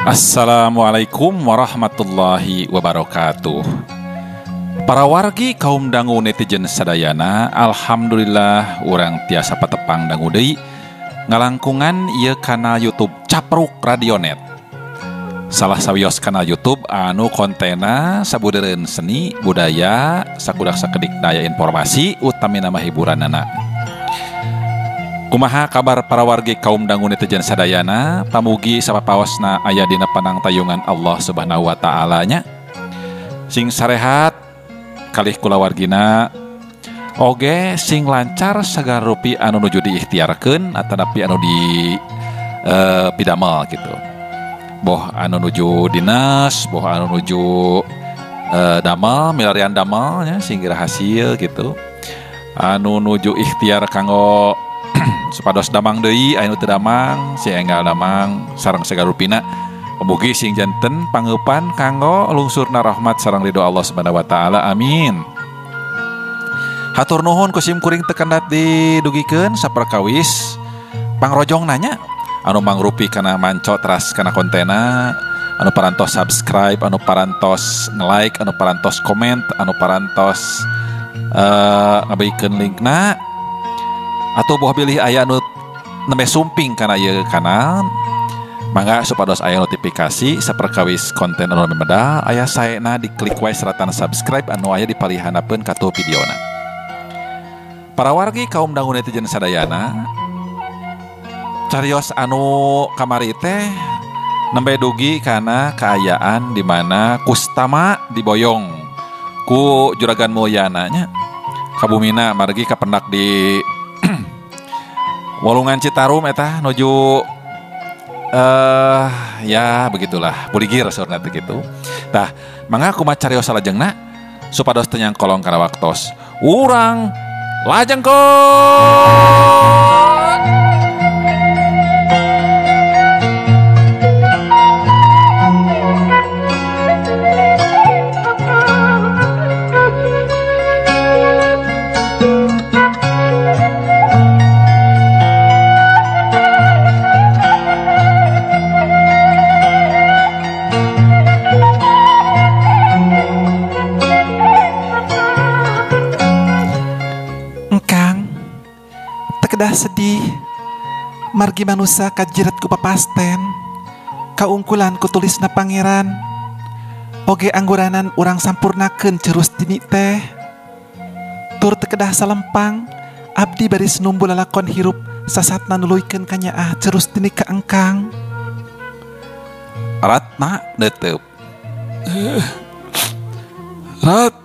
Assalamualaikum warahmatullahi wabarakatuh. Para wargi kaum dangu netizen sadayana, alhamdulillah urang tiasa patepang dangu deui ngalangkungan ieu kanal YouTube Capruk Radionet. Salah sawios kanal YouTube anu kontena sabudeureun seni, budaya, sakudak sakedik daya informasi, utamina mah hiburanana. Kumaha kabar para wargi kaum dangu netizen sadayana, pamugi sapapaosna aya dina panangtayungan Allah Subhanahu wa taala nya. Sing sarehat kalih kulawargina oge sing lancar sagala rupi anu nuju diikhtiarkeun atanapi anu di pidamel gitu. Boh anu nuju dinas, boh anu nuju damel, milarian damel nya sing hasil gitu. Anu nuju ikhtiar kanggo supados damang deui anu teu damang, si enggal damang sareng sagala rupina. Mugi sing janten pangeupan kanggo lungsurna rahmat sareng ridho Allah Subhanahu wa taala. Amin. Hatur nuhun ku sim kuring teu kendat didugikeun saperkawis pangrojong nanya anu mangrupi kana manco teras kana kontena, anu parantos subscribe, anu parantos nge-like, anu parantos komen, anu parantos ngabaikeun linkna atau boh bilih aya anu nembe sumping kana ieu kanal. Mangga supados aya notifikasi saperkawis konten anu medal aya saena diklik wae seratan subscribe anu aya di palihanapeun katuh videona. Para wargi kaum dangu netizen sadayana, carios anu kamari teh nembe dugi kana kaayaan di mana Kustama diboyong ku Juragan Mulyana nya kabumina margi kapendak di Walungan Citarum eta nuju ya begitulah buligir saurna teh kitu. Tah mangga kumaha carios salajengna supados teu nyangkolong kana waktos. Urang lajengkeun. Kedah sedih margi manusa kajiret ku papasten kaungkulan ku tulisna pangeran oge angguranan urang sampurnakeun cerus dini teh tur teu kedah salempang abdi baris numbu lalakon hirup sasatna nuluykeun kanyaah cerus dini ka engkang. Ratna neteup. Rat,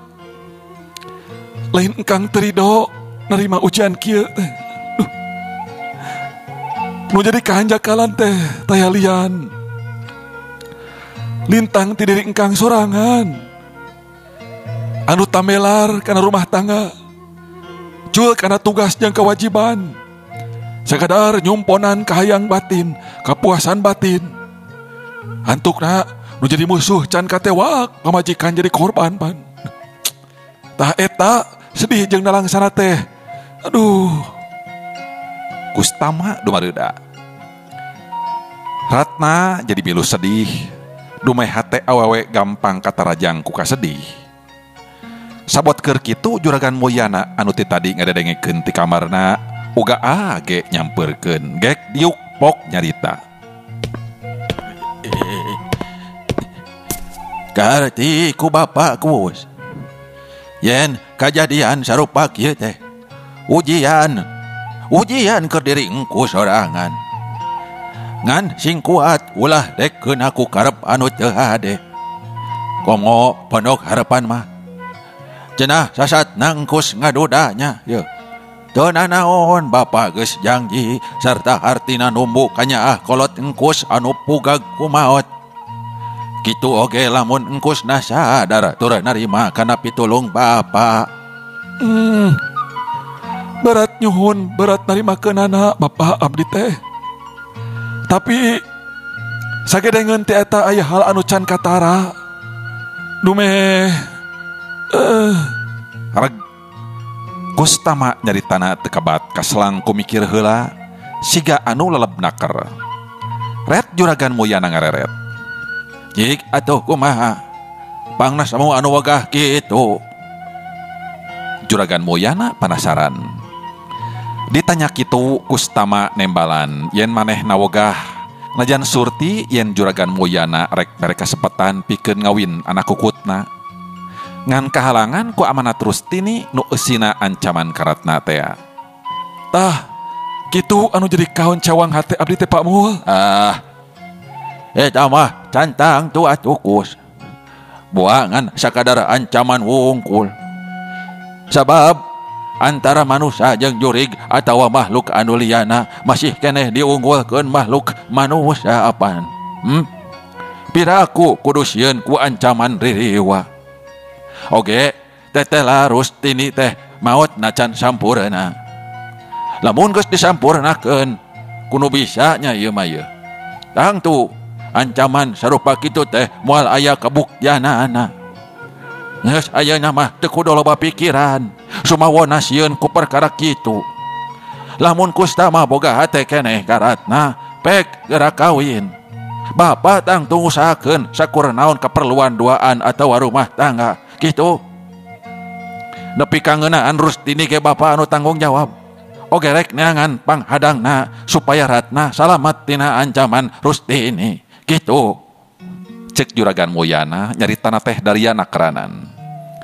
lain engkang teu rido nerima ujian kieu teh. Nu jadi kahanjakalan teh tayalian lintang ti diri engkang sorangan anu tamelar kana rumah tangga cul kana tugas jeung kewajiban sakadar nyumponan kahayang batin kapuasan batin antukna nu jadi musuh can katewak pamajikan jadi korban pan tah eta sedih jeung nalangsana teh. Aduh. Kustama dumareuda. Ratna jadi milu sedih, dumeh hate awewe gampang katarajang ku kasedih. Sabot keur kitu Juragan Mulyana anu ti tadi ngadedengekeun ti kamarna uga age nyampeurkeun gek diuk pok nyarita. Karti ku bapak kus. Yen kajadian sarupa kieu teh. Ujian ujian keur diri engku sorangan. Ngan sing kuat ulah dekeun aku karep anu teu hade. Komo pondok harapan mah. Cenah sasat nangkus ngadudanya ye. Teu nanaon bapa geus janji sarta hartina numbu kanyaah kolot engkus anu pugag kumaot. Kitu oge lamun engkus na sadar tur narima kana pitulung bapa. Berat nyuhun, berat narima keunana bapa abdi teh. Tapi sagedengeun ti eta aya hal anu can katara. Dumeh reg Kustama nyaritana teu kabat kaselang ku mikir heula siga anu leleb naker. Ret Juragan Mulyana ngareret. Jik atuh kumaha? Pangna samu anu wegah kitu. Juragan Mulyana penasaran. Ditanya kitu Kustama nembalan yen manehna wegah. Najan surti yen Juragan Mulyana rek mere kasepetan pikeun ngawin anak kukutna. Ngan kahalangan ku amanat Rustini nu eusina ancaman karatna tea. Tah, kitu anu jadi kaon cawang hate abdi teh Pak Mul. Ah. Eta mah cantang tu atuh Kus. Buangan sakadar ancaman wungkul. Sabab antara manusia jeung jurig atawa makhluk anu liyana masih keneh diunggulkeun makhluk manusia apan. Piraku kudu sieun ku ancaman ririwa. Oge, teteh Rustini teh maot nacan sampurna. Lamun geus disampurnakeun kudu bisa nya ieu mah ieu. Tangtu ancaman sarupa kitu teh moal aya kabuktianana. Geus ayeuna mah teu kudu loba pikiran, sumawona sieun ku perkara kitu. Lamun Kustama boga hate keneh ka Ratna, pek geura kawin. Bapak tangtu ngusahakeun sakur naon keperluan duaan atawa rumah tangga kitu. Nepi ka ngeunaan Rustini ge bapa anu tanggung jawab. Oge rek neangan panghadangna supaya Ratna salamat tina ancaman Rustini kitu. Cek Juragan Mulyana nyaritana teh dariana keranan.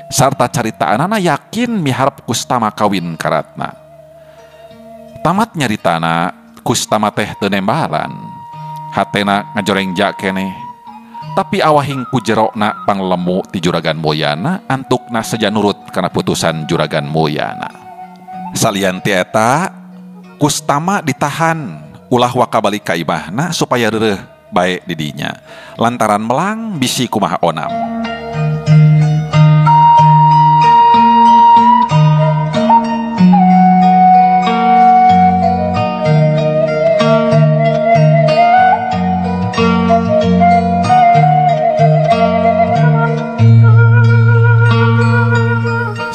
Sarta caritaanana yakin miharep Kustama kawin ka Ratna. Tamat nyaritana Kustama teh teu nembalan. Hatena ngajorengja keneh. Tapi awahing ku jerokna panglemu ti Juragan Mulyana antukna seja nurut kana putusan Juragan Mulyana. Salian ti eta Kustama ditahan ulah waka balik ka imahna supaya reureuh bae di dinya lantaran melang bisi kumaha onam.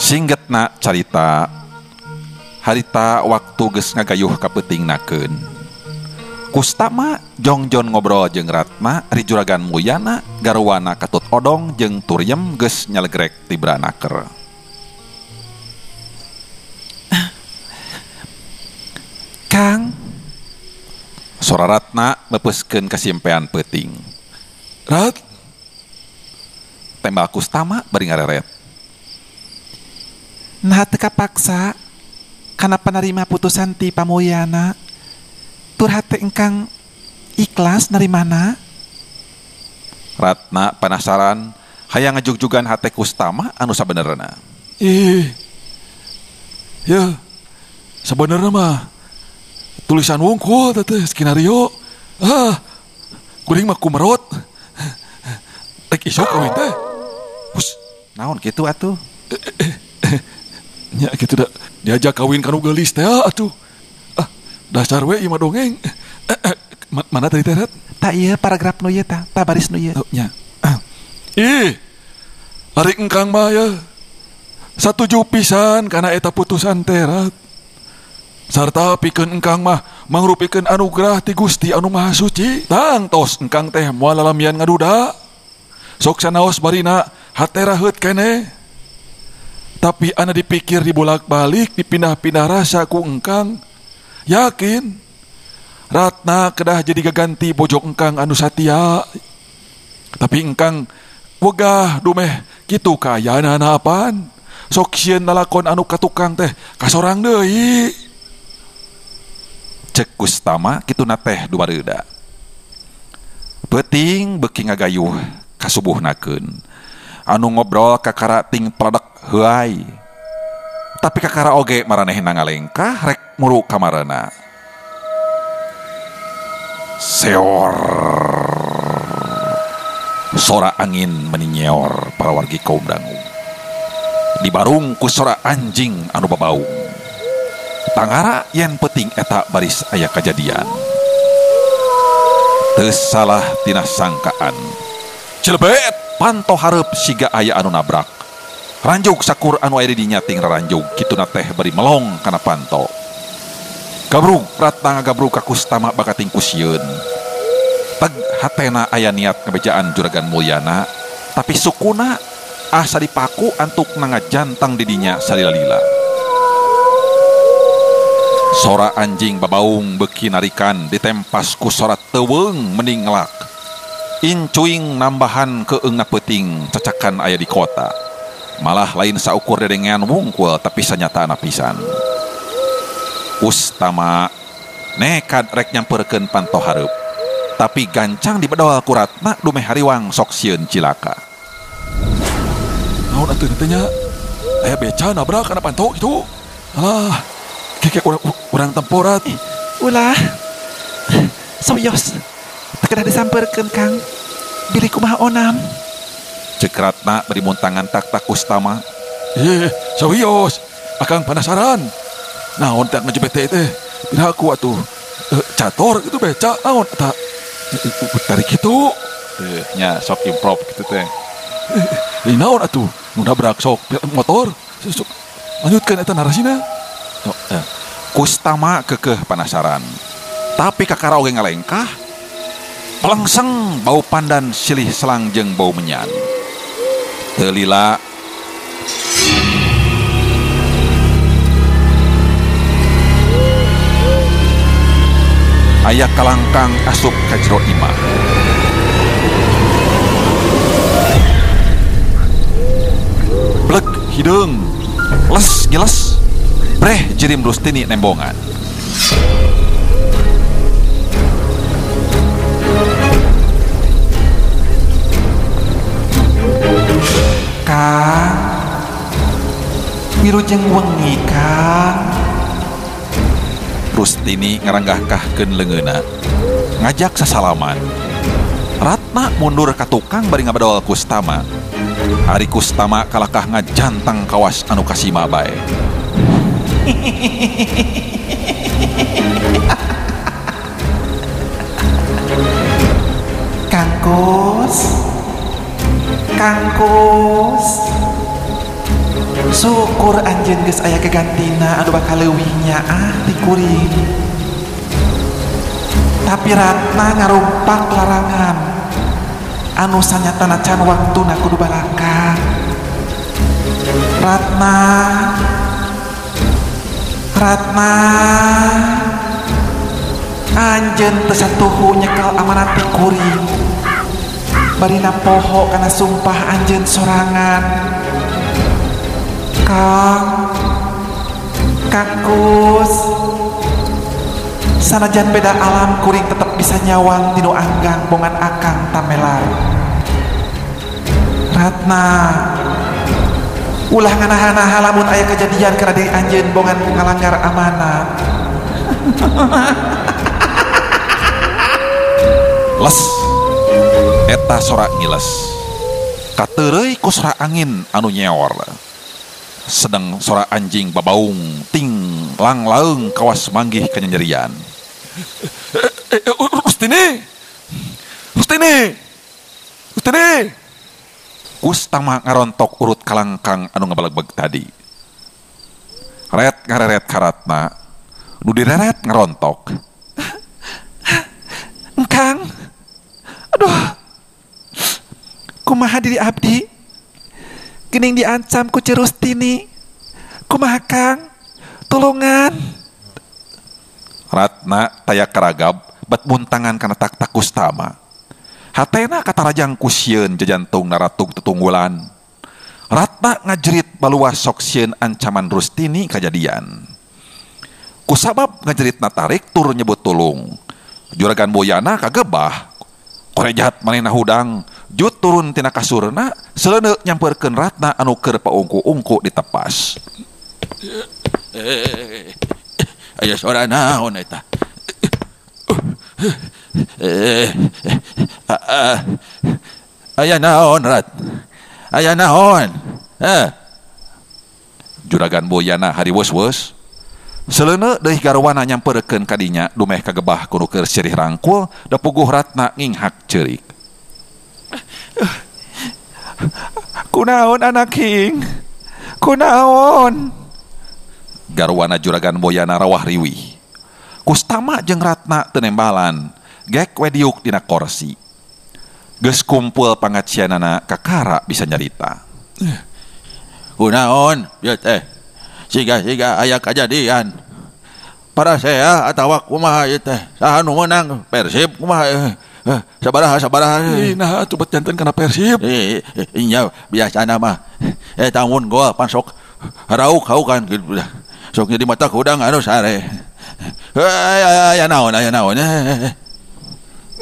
Singgetna carita harita waktu geus ngagayuh ka peutingnakeun. Kustama jongjon ngobrol jeung Ratna ri Juragan Mulyana garwana katut odong jeung Turyem geus nyalegrek ti branaker. Kang, sora Ratna meupeuskeun kasimpean peuting. Rat, tembal Kustama bari ngareret. Nah teu kapaksa kana panarima putusan ti Pamulyana. Tur hate engkang ikhlas narimana. Ratna penasaran hayang ngajugjugan hate Kustama anu sabenerna. Ih. Ya. Sabenerna mah tulisan wungkul teh skenario. Ah. Kuring mah kumerot. Rek isuk kawin teh. Hus, naon kitu atuh? Nya kitu da diajak kawin kanu geulis teh atuh. Ah, dasar we ieu mah dongeng. Mana tadi teh Rat? Ta ieu paragraf nu ieu ta, ta baris nu ieu. Oh, nya. Ih. Ari engkang mah ya. Satuju pisan kana eta putusan teh Rat. Sarta pikeun engkang mah mangrupikeun anugerah ti Gusti anu Maha Suci. Tangtos engkang teh moal lalamian ngaduda. Sok sanaos barina hate raheut keneh. Tapi ana dipikir dibolak-balik, dipindah-pindah rasa ku engkang. Yakin Ratna kedah jadi gaganti bojok engkang anu satia. Tapi engkang wegah dumeh kitu kaayana apaan. Sok sieun lalakon anu katukang teh kasorang deui. Cek Kustama kituna teh dumareuda. Peuting beuki ngagayuh kasubuhnakeun. Anu ngobrol kakara ting pladek heuay. Tapi kakara oge maranehna ngalengkah rek muru kamarana. Seor. Sora angin meninyeor para wargi kaum dangu. Dibarung ku sora anjing anu babaung. Tangara yen peuting eta baris aya kajadian. Teu salah tina sangkaan. Celebet panto hareup siga aya anu nabrak. Ranjug sakur anu aya di dinya ting raranjug kituna teh bari melong kana panto. Gabrug Ratna ngagabrug ka Kustama bakating ku sieun. Teg Hatena aya niat ngebejaan Juragan Mulyana, tapi sukuna asa dipaku antuk ngajantang didinya salila-lila. Sora anjing babaung beuki narikan ditempas ku sora teuweung mending ngelak. Incuing nambahan keengna peuting cacakan aya di kota. Malah lain saukur dedengean wungkul tapi sanyatana pisan. Kustama nekat rek nyamperkeun panto hareup. Tapi gancang dibedol ku Ratna dumeh hariwang sok sieun cilaka. Naon atuh teh nya? Aya beca nabrak kana panto kitu. Alah, keke urang temporat. Ulah. Soyos. Teu kedah disamperkeun Kang. Bilih kumaha onam. Cek Ratna bari muntangan tak-tak Kustama. Sawios, akang penasaran. Naon teh ngejebet teh? Piraku aku atuh cator gitu beca naon eta tarik kitu. Nya sok improv kitu teh. Naon atuh nu nabrak sok motor. Sok lanjutkeun eta narasina. Kustama kekeh penasaran. Tapi kakara oge ngalengkah. Pelengseng bau pandan silih selang jeung bau menyan. Teu lila aya kalangkang asup ka jero imah. Blek hideung, les ngiles, breh jirim Rustini nembongan. Kang, wilujeng wengi Kang. Rustini ngaranggahkahkeun leungeunna, ngajak sasalaman. Ratna mundur ka tukang bari ngabedol Kustama. Ari Kustama kalakah ngajantang kawas anu kasima bae. Kangkus, Kangkus, syukur anjeun geus aya kegantina anu bakal leuwih nyaah ti kuring. Tapi Ratna ngarumpak larangan anu sanyatana can waktuna kudu balaka. Ratna, Ratna, anjeun teu satuhu nyekel amanat ti kuring. Barina poho kana sumpah anjeun sorangan. Kang, Kangkus, sanajan beda alam kuring tetep bisa nyawang tinu anggang bongan akang tamelar. Ratna, ulah nganaha-naha lamun aya kejadian kana diri anjeun bongan ngalanggar amanat. Les, eta sora ngiles. Kateureuy ku sora angin anu nyeor. Sedang sora anjing babaung ting lang laeung kawas manggih kanyanyerian. Rustini, Rustini, Rustini. Kustama ngarontok urut kalangkang anu ngabalegbeg tadi. Ret ngareret ka Ratna, nu direret ngarontok. Kang, aduh, kumaha diri abdi? Gening diancam ku Rustini. Kumaha Kang? Tulungan. Ratna taya karagab bet muntangan kana tak-tak Kustama. Hatena katarajang ku sieun jajantung naratug tetunggulan. Ratna ngajerit baluas sok sieun ancaman Rustini kajadian. Kusabab ngajeritna tarik tur nyebut tulung. Juragan Boyana kagebah. Kore jahat manehna hudang, jut turun tina kasurna, seleuneu nyamperkeun Ratna anu keur paungku-ungku ditepas. Aya sora naon eta? Aya naon Rat? Aya naon? Juragan Boyana hariweus-weus. Seleuneu deui garwana nyamperkeun ka dinya dumeh kagebah ku nu keur sirih rangkul da puguh Ratna nginghak ceurik. Kunaon anak king? Kunaon? Garwana Juragan Boyana rawah riwih. Kustama jeung Ratna teu nembalan, gek we diuk dina korsi. Geus kumpul pangacianana kakara bisa nyarita. Kunaon ieu teh? Siga-siga aya kajadian. Para saya atawa kumaha ieu teh? Saha nu meunang? Persib kumaha? Sabaraha sabaraha. Nah atuh bet janten kana Persib. Nya biasana mah eta mun gol pan sok rauk-raukan kitu. Sok jadi mata kudang anu sare. Aya naon aya naon.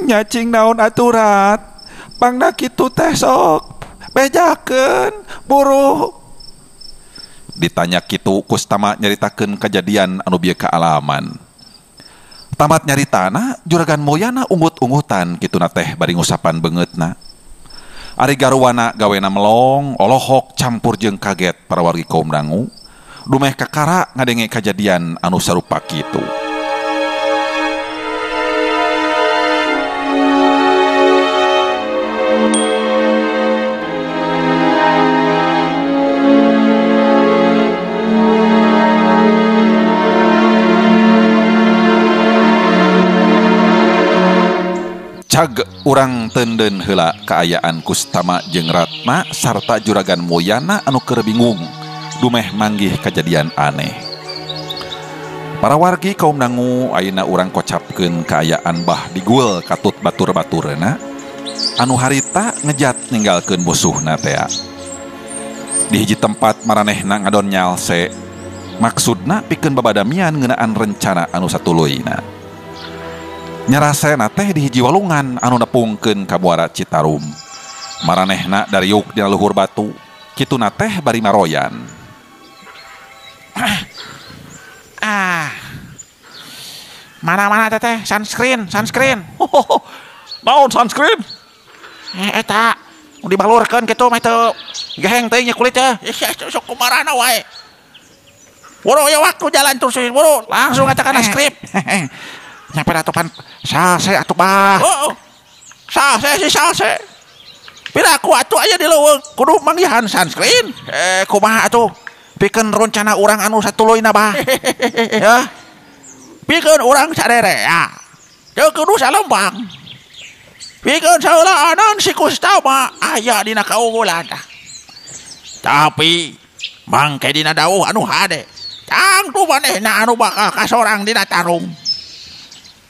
Nyacing naon aturat. Pangna kitu teh sok bejakeun buru. Ditanya kitu Kustama nyaritakeun kajadian anu bieu kaalaman. Tamat nyaritana Juragan Mulyana unggut-unggutan kituna teh bari ngusapan beungeutna. Ari garwana gawena melong olohok campur jeung kaget para wargi kaum dangu. Dumeh kakara ngadenge kajadian anu sarupa kitu. Cag urang tenden heula kaayaan Kustama jeung Ratna sarta Juragan Mulyana anu keur bingung dumeh manggih kajadian aneh. Para wargi kaum dangu ayeuna urang kocapkeun kaayaan Bah Digul katut batur-baturna anu harita ngejat ninggalkeun musuhna tea. Di hiji tempat maranehna ngadon nyalse maksudna pikeun babadamian ngeunaan rencana anu satuluyna. Nyarasena teh di hiji walungan anu nepungkeun ka Muara Citarum. Maranehna dariuk dina luhur batu, kituna teh bari maroyan. Mana-mana teteh sunscreen, sunscreen. Naon sunscreen? Eta dibalurkeun kitu mah teu geheng teuing nya kulit teh. Sok kumarana wae. Buru ya waktu jalan terus buru langsung eta kana skrip. Nyampe atuh pan salse atuh bah. Oh, salse si salse. Piraku atuh aya di leuweung kudu manggihan sunscreen. Kumaha atuh? Pikeun rencana urang anu satuluyna bah. Ya. Pikeun urang sarerea. Teu kudu salempang. Pikeun saheulaanan si Kustama aya dina kaunggulan. Tapi mangke dina dawuh anu hade. Tangtu manehna anu bakal kasorang dina tarung.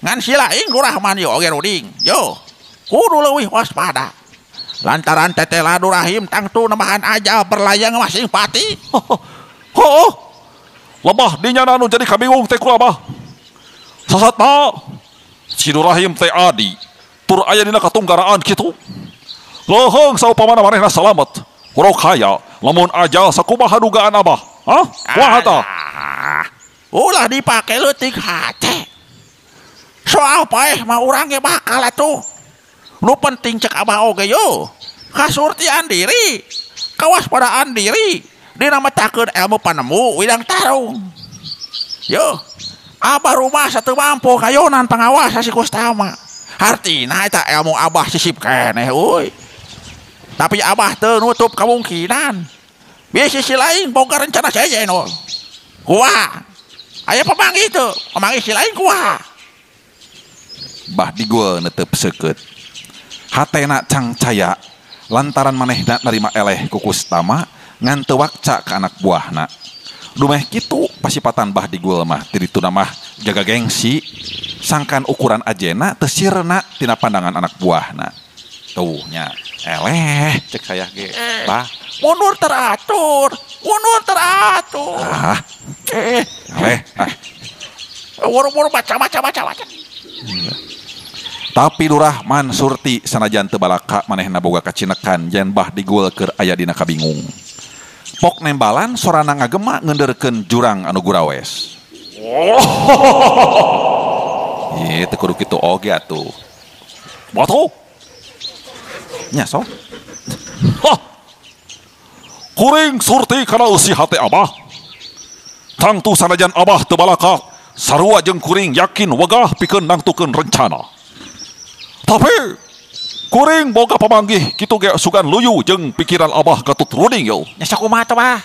Ngan si laing Durahman yo oge ruding. Yo, kudu leuwih waspada. Lantaran tetela Durahim tangtu nemahan aja berlayang masing pati. Heuh. Lebah dinya anu jadi kabingung teh ku abah. Sasatna si Durahim teh adi tur aya dina katunggaraan kitu. Leuheung saupamana manehna salamet. Kurang kaya lamun ajal sakumaha dugaan abah. Hah? Kumaha tah? Ulah dipake leutik hate. Soal paeh mah urang ge bakal atuh. Nu penting cek abah oge yo. Kasurtian diri, kawaspadaan diri, dina metakeun ilmu panemu widang tarung. Yo, abah rumah satu mampu kayonan pengawas si Kustama. Hartina eta ilmu abah sisip keneh euy. Tapi abah teu nutup kemungkinan. Bisi si lain boga rencana sejen oh. Kumaha? Aya pamanggih teu, pamanggih si lain kumaha? Bah Digul netep seukeut. Hatena cangcaya lantaran manehna narima eleh ku Kustama ngan teu wakca ka anak buahna. Dumeh kitu pasipatan Bah Digul mah ti dituna mah jaga gengsi sangkan ukuran ajena teu sirna tina pandangan anak buahna. Tuh nya eleh cek saya ge. Bah mundur teratur, mundur teratur. Eleh. Buru-buru baca baca baca baca. Tapi Durahman Surti sanajan teu balaka manehna boga kacinekan yen Bah Digul keur aya dina kabingung. Pok nembalan sorana ngagema ngeundeurkeun jurang anu gurawes. Ye teu kudu kitu oge atuh. Batu. Nya sok. Hah. Kuring Surti kana eusi hate abah. Tangtu sanajan abah teu balaka sarua jeung kuring yakin wegah pikeun nangtukeun rencana. Tapi kuring boga pamanggih kitu ge sugan luyu jeung pikiran abah katut ruding yo. Nya sakumaha teh bah?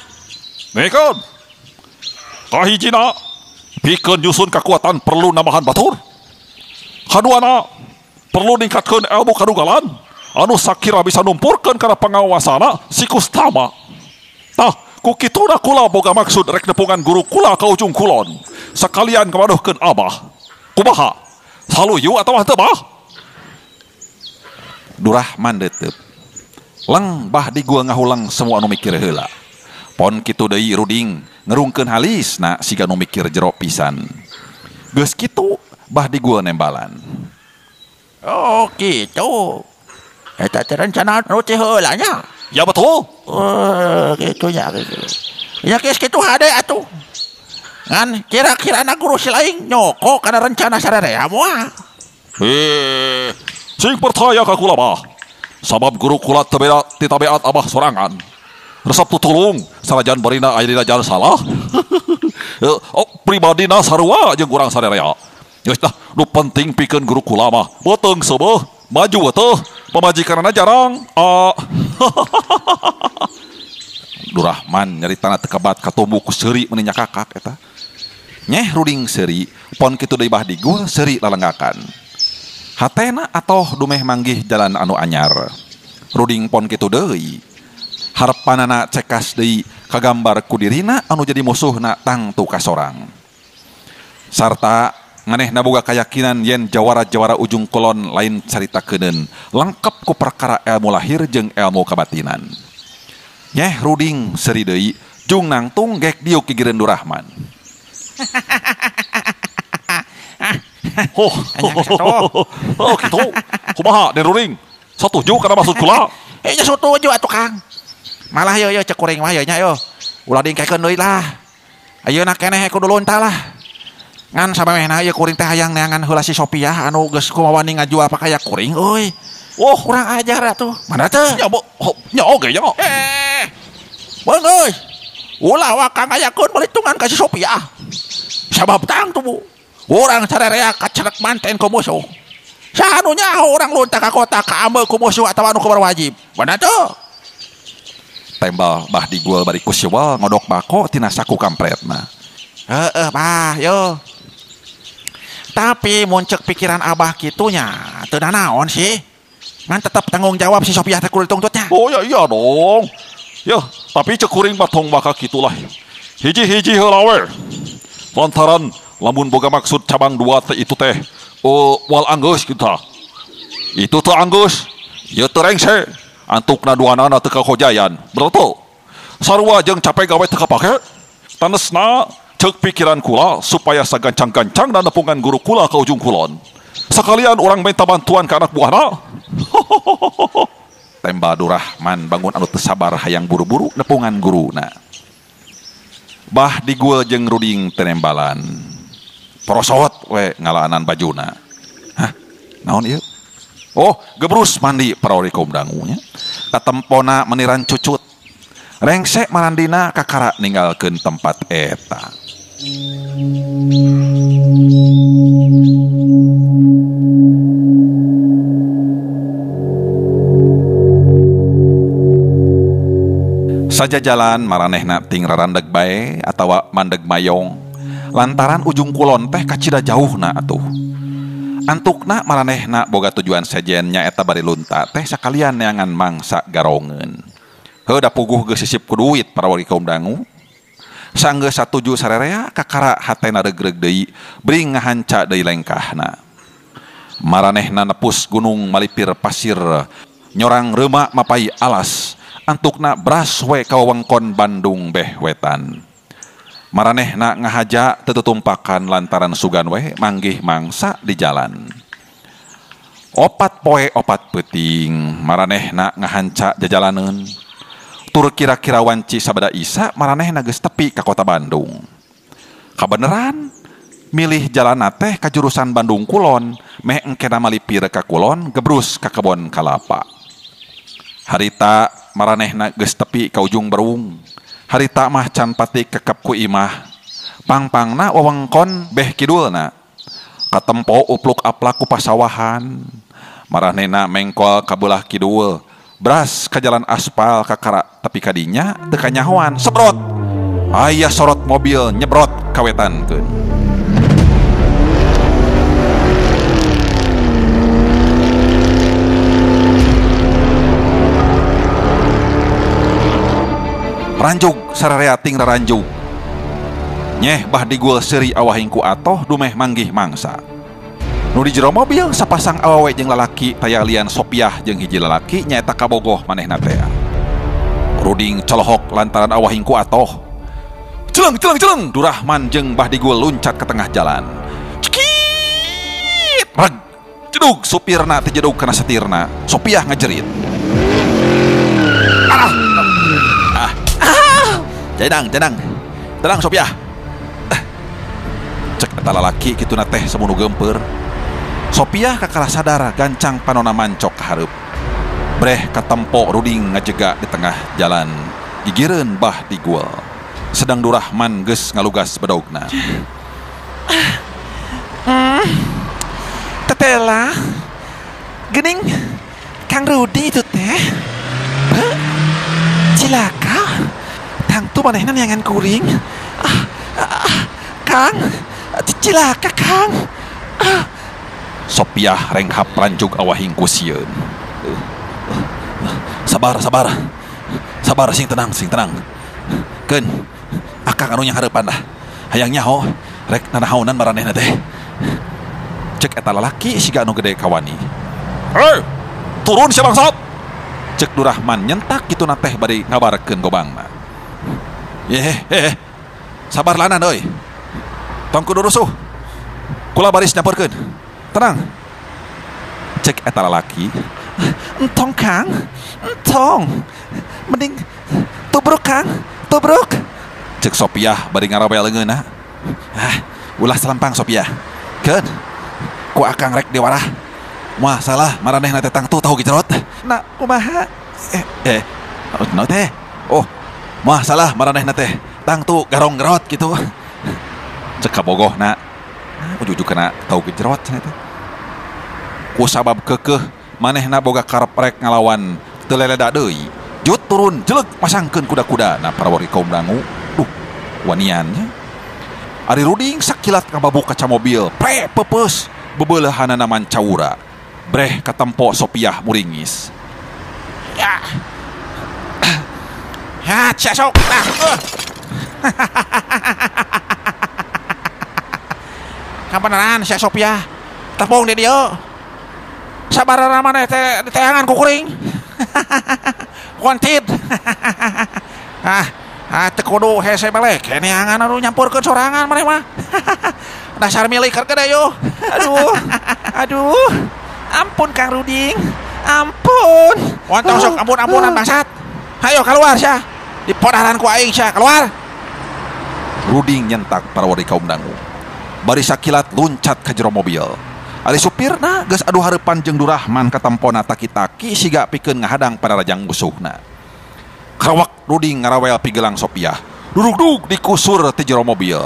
Nekeun. Kahijina pikeun nyusun kakuatan perlu nambahan batur. Kaduana perlu ningkatkeun ilmu kadugalan Anu sakira bisa numpurkeun kana pangawasana si Kustama. Tah, ku kituna kula boga maksud rek nepungan guru kula ka ujung kulon. Sakalian kamaduhkeun Abah. Kumaha? Saluyu atawa henteu, Bah? Durahman deuteup. Leng bah digul ngahuleng semua anu mikir heula. Pon kitu deui Ruding ngerungkeun halisna siga nu mikir jero pisan. Geus kitu bah digul nembalan. Oh kitu. Eta teh rencana nu teh heula nya. Ya betul. Oh kitu nya. Ya geus kitu hade atuh. Ngan kira-kira na guru si laing nyoko kana rencana sarerea moal. Heh, sing percaya ka kula bah. Sabab guru kula teu beda ti tabiat abah sorangan. Resep tutulung sanajan barina aya dina jalan salah. Oh, pribadina sarua jeung urang sarerea. Geus tah, nu penting pikeun guru kula mah beuteung seubeuh, maju teuh, pamajikanana jarang. Durahman nyaritana teu kabat katumbu ku seuri meuni nyakakak eta. Nyeh Ruding seuri, pon kitu deui bah digul seuri lalenggakan. Hatena atoh dumeh manggih jalan anu anyar. Ruding pon kitu deui. Harepanana cekas deui kagambar ku dirina anu jadi musuhna tangtu kasorang. Sarta manehna boga kayakinan yen jawara-jawara ujung kulon lain carita keuneun, lengkap ku perkara ilmu lahir jeung ilmu kabatinan. Nyeh Ruding seuri deui jung nangtung gek diuk gigireun Durahman. Oh, oh kitu. Kumaha Den Ruding? Satuju kana maksud kula? Nya satuju atuh Kang. Malah yo yo cek kuring mah yo nya yo. Ulah dingkekeun deui lah. Ayeuna keneh kudu lunta lah. Ngan samemehna ieu kuring teh hayang neangan heula si Sopiah anu geus kumawani ngajual pakaya kuring euy. Oh, kurang ajar atuh. Mana teh? Nya nya oge nya. Beung euy. Ulah wa Kang ngayakeun perhitungan ka si Sopiah. Sabab tangtu bu. Urang sarerea kacerek manten ku musuh. Saha nu nyaho urang lunta ka kota kaambeul ku musuh atawa anu berwajib. Mana teh? Tembal bah digul bari ku siwal ngodok bako tina saku kampretna. Heeh, bah yo. Tapi mun ceuk pikiran abah kitunya teu nanaon sih. Ngan tetep tanggung jawab si Sopiah teh kudu dituntutnya. Oh ya iya dong. Ya, tapi ceuk kuring mah tong baka kitulah. Hiji-hiji heula we. Lantaran lamun boga maksud cabang dua teh itu teh wal anggeus kita. Itu teh anggeus, ieu teh rengse. Antukna duanana teu kahojayan. Betul. Sarua jeung capek gawe teu kapake. Tanesna ceuk pikiran kula supaya sagancang-gancang dan nepungan guru kula ke ujung kulon. Sekalian orang minta bantuan ke anak buahna. Tembal Durahman bangun anu teu sabar hayang buru-buru nepungan guruna. Bah digul jeung Ruding tenembalan. Porosot we ngalaanan bajuna. Hah, naon ieu? Oh, gebrus mandi parorikum dangunya. Katempona meniran cucut. Rengsek marandina kakara ninggalkeun tempat eta. Saja jalan maranehna ting rarandeg bae atawa mandeg mayong. Lantaran ujung kulon teh kacida jauhna atuh. Antukna maranehna boga tujuan sejen nyaeta bari lunta teh sakalian neangan mangsa garongeun. Heuh da puguh geus sisip ku duit para wali kaum dangu. Sanggeus satuju sarerea kakara hatena regreg deui bring ngahanca deui lengkahna. Maranehna nepus gunung malipir pasir nyorang reumak mapai alas. Antukna bras we ka wewengkon Bandung beh wetan. Maranehna ngahaja teu tutumpakan lantaran sugan we manggih mangsa di jalan. Opat poe opat peuting maranehna ngahanca jajalaneun. Tur kira-kira wanci sabada isa maranehna geus tepi ka kota Bandung. Kabeneran milih jalanna teh ka jurusan Bandung Kulon meh engkena malipir ka kulon gebrus ka kebon kalapa. Harita maranehna geus tepi ka ujung berung. Harita mah can pati kekep ku imah. Pangpangna wewengkon beh kidulna. Katempo upluk aplak ku pasawahan. Maranehna mengkol ka beulah kidul. Bras ka jalan aspal kakara tepi kadinya teu kanyahoan sebrot. Aya sorot mobil nyebrot kawetankeun. Ranjug sararea ting raranjug. Nyeh bah digul seuri awahing ku atoh dumeh manggih mangsa. Nu di jero mobil sapasang awewe jeung lalaki taya lian Sopiah jeung hiji lalaki nyaeta kabogoh manehna teh. Ruding colohok lantaran awahing ku atoh. Celeng celeng celeng Durahman jeung Bah Digul luncat ke tengah jalan. Cekit reg jedug supirna teh jedug kana setirna. Sopiah ngajerit. Ah. Ah. Tenang tenang. Tenang Sopiah. Cek eta lalaki kituna teh samunu geumpeur. Sopiah kakara sadar gancang panona mancok ka hareup. Breh katempo Ruding ngajega di tengah jalan. Gigireun Bah Digul. Sedang Durahman geus ngalugas bedogna. Tetela geuning Kang Rudi itu teh. Cilaka. Tangtu manehna neangan kuring. Kang, cilaka Kang. Sopiah renghap ranjug awahing ku sieun. Sabar, sabar. Sabar sing tenang, sing tenang. Keun, akang anu nyanghareupan lah. Hayang nyaho rek nanahaonan maranehna teh. Cek eta lalaki siga anu gede kawani. Hei, turun sia bangsat. Cek Durahman nyentak kituna teh bari ngabarkeun gobangna. Sabar lanan euy. Tong kudu rusuh. Kula baris nyamperkeun. Tenang. Cek eta lalaki. Entong Kang, entong. Mending tubruk Kang, tubruk. Cek Sopiah bari ngarawel leungeunna. Ah, ulah selempang Sopiah. Keun. Ku akang rek diwarah. Moal salah maranehna teh tangtu tahu gicerot. Nah, kumaha? No teh. Oh, moal salah maranehna teh tangtu garong-garot gitu. Cek kabogohna. Ujug-ujug kana tahu gejerot cenah teh. Ku sabab keukeuh manehna boga karep rek ngalawan teu leleda deui. Jut turun jeleg masangkeun kuda-kuda na parawari kaum dangu. Duh, wanian nya. Ari Ruding sakilat ngababuk kaca mobil, pre peupeus bebeulehanana mancaura. Breh katempo Sopiah muringis. Ya. Ya, cia sok. Nah. Kabeneran sia Sopiah. Tepung di dieu. Sabarana maneh teh diteangan ku kuring. Kontit. Teu kudu hese balik. Neangan anu nyampurkeun sorangan maneh mah. Dasar milik keur gede yo. Aduh. Aduh. Ampun Kang Ruding. Ampun. Wontong sok ampun-ampunan bangsat. Hayo keluar sia. Dipodaran ku aing sia, keluar. Ruding nyentak parawari kaum dangu. Bari sakilat luncat ka jero mobil. Ari supirna geus adu hareupan jeung Durahman katempona taki-taki siga pikeun ngahadang panarajang musuhna. Karawak Ruding ngarawel pigelang Sopiah. Duduk-duduk dikusur ti jero mobil.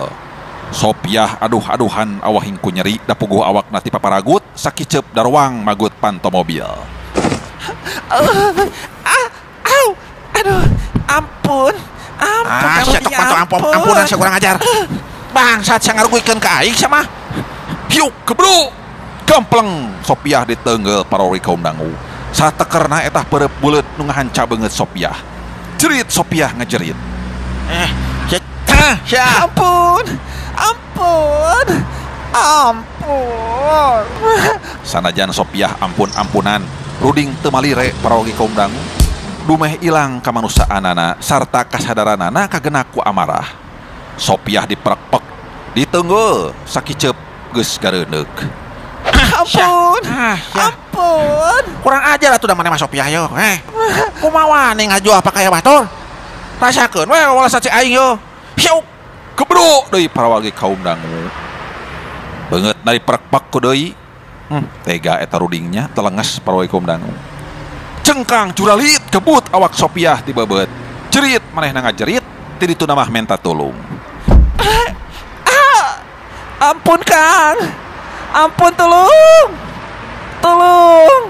Sopiah aduh-aduhan awahing ku nyeri da puguh awakna ti paparagut sakiceup darwang magut panto mobil. Au, aduh, ampun. Ampun, sia tok panto ampunan sia kurang ajar. Bangsat sia ngaruguikeun ka aing sia mah. Hiuk kebruk. Gampleng Sopiah ditenggel parori kaum dangu. Satekerna etah perep buleut nu ngahanca beungeut Sopiah. Jerit Sopiah ngejerit. Sia. Ampun. Ampun. Ampun. Sanajan Sopiah ampun-ampunan, Ruding teu malire parogi kaum dangu. Dumeh ilang kamanusaanana sarta kasadaranana kagenak ku amarah. Sopiah diperekpek, ditenggel sakiceup geus gareuneuk. Ampun. Ampun. Kurang ajar atuh da maneh mah Sopiah yo. Kumaha wani ngajual pakaya batur? Rasakeun we walasan si aing yo. Hiuk kebruk deui parawagi kaum dangu. Beungeut na diperekpek ku deui. Tega eta Rudingnya telenges parawagi kaum dangu. Cengkang curalit kebut awak Sopiah ti bebeut. Jerit manehna ngajerit ti dituna mah menta tulung. Ampun Kang. Ampun tolong. Tolong.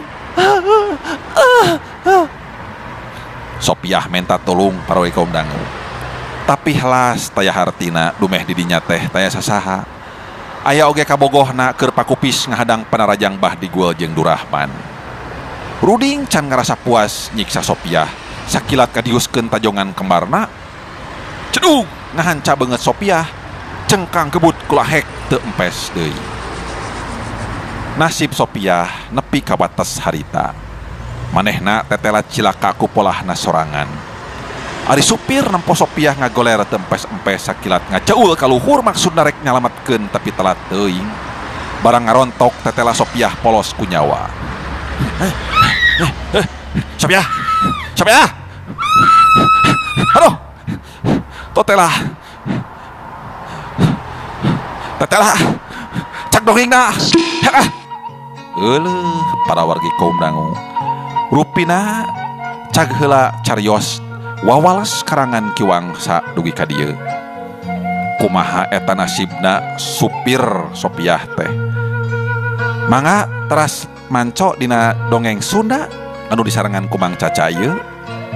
Sopiah menta tulung parawagi kaum dangu. Tapi helas taya hartina dumeh didinya teh taya sasaha. Aya oge kabogohna keur pakupis ngahadang panarajang Bah Digul jeung Durahman. Ruding can ngarasa puas nyiksa Sopiah. Sakilat kadiuskeun tajongan kembarna, Cedung ngahanca beungeut Sopiah, cengkang kebut kulahek teu empes deui. Nasib Sopiah nepi ka batas harita. Manehna tetela cilaka ku polahna sorangan. Ari supir nempo Sopiah ngagoler teu empes-empes sakilat ngacaul ka luhur maksudna rek nyalametkeun tapi telat teuing. Barang ngarontok tetela Sopiah polos ku nyawa. Sopiah! Sopiah! Aduh! Totela! Tetela! Cak dongengna! Euleuh para wargi kaum dangu. Rupina cag heula carios wawales karangan Ki Wangsa dugi ka dieu. Kumaha eta nasibna supir Sopiah teh. Mangga teras manco dina dongeng Sunda anu disarengan ku Mang Caca ieu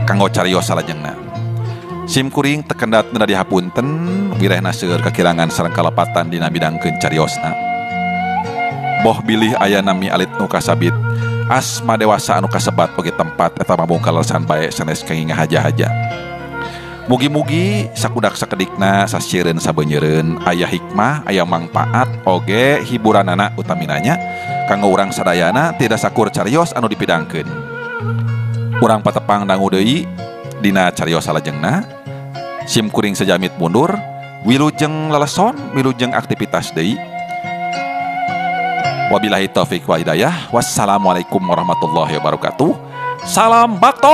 kanggo carios salajengna. Sim kuring tekendat neda dihapunten wirehna seueur kakirangan sareng kalepatan dina bidangkeun cariosna. Boh bilih aya nami alit nu kasabit asma dewasa anu kasebat oge tempat eta mabung kaleresan bae sanes kenging ngahaja-haja. Mugi-mugi sakudak sakedikna sasieureun sabeunyereun aya hikmah, aya mangpaat oge hiburanana utaminanya kanggo urang sadayana tidak sakur carios anu dipidangkeun. Urang patepang dangu deui dina carios salajengna. Sim kuring sejamit mundur, wilujeng leleson, wilujeng aktivitas deui. Wabillahi taufik wal hidayah. Wassalamualaikum warahmatullahi wabarakatuh. Salam bakto.